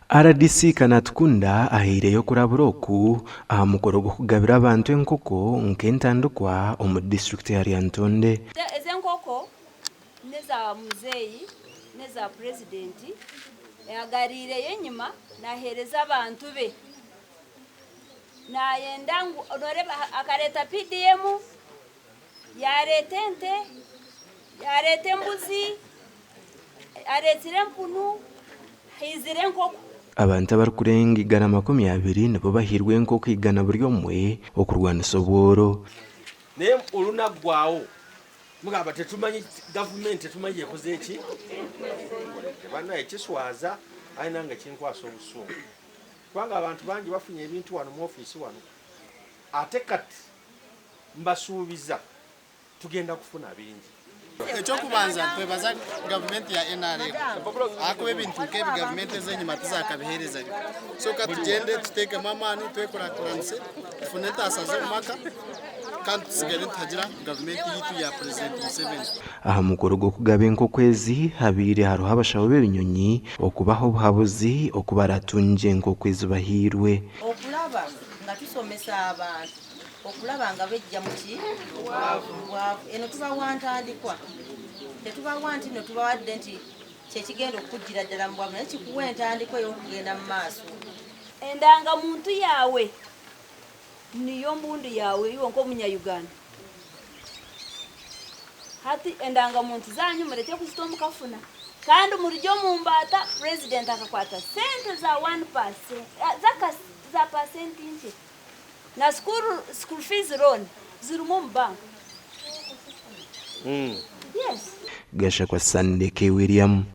Rdc Kanatukunda ahaireyo okurabura oku aha mukoro gw'okugabira abantu enkoko nk'entandikwa omu disiturikiti ya Lyantonde. Ezi enkoko n'eza muzeeyi n'eza purezidenti agariireyo enyima naaheereza abantu be. Naayenda ngu nooreeba akareeta PDM, yaareeta ente, yaareeta embuzi, areetsire empunu, haizire enkoko. Abantu abarikurenga 120 nibo bahairwe enkoko igana buri omwe okurwanisa obworo. Naye olunaggwawo mugamba tetumanyi gavumenti tetumanyi ekoze ki banaye kiswaza aye nange kinkwasa obusungu kubanga abantu bangi bafunye ebintu wano mu ofiisi wano ate kati mbasuubiza tugenda kufuna bingi. Eky'okubanza nitwebaza gavumenti ya NRM ahakuba ebintu nk'ebi gavumenti ez'enyima tizakabiheerezagye. So ka tugyende tuteekemu amaani twekurakuranise tufune entaasa z'omu maka kandi tutsigare nituhagira gavumenti yaitu ya Purezidenti Museveni. Aha mukoro gw'okugaba enkoko ezi habaire hariho abashaho b'ebinyonyi okubaha obuhabuzi oku baratungye enkoko ezi bahairwe. Okulaba nga tusomesa abantu okulaba nga bejja muki mubwavu eno tubawa ntandikwa tetubawa nti no tubawadde nti kyekigenda okukujjira ddala mubwavu naye kikuwa entandikwa ey'okugenda mu maaso. Endangamuntu yaawe niyo mbundu yaawe iwe nk'omunya-Uganda. Hati endangamuntu zaanyu murekye kuzita omu kafuna kandi murugye omu mbaata. Purezidenti akakwata sente za one percent, za pasenti nkye na school fees loan zirimu omu banka. Yes. Gashakwa Sunday K. William.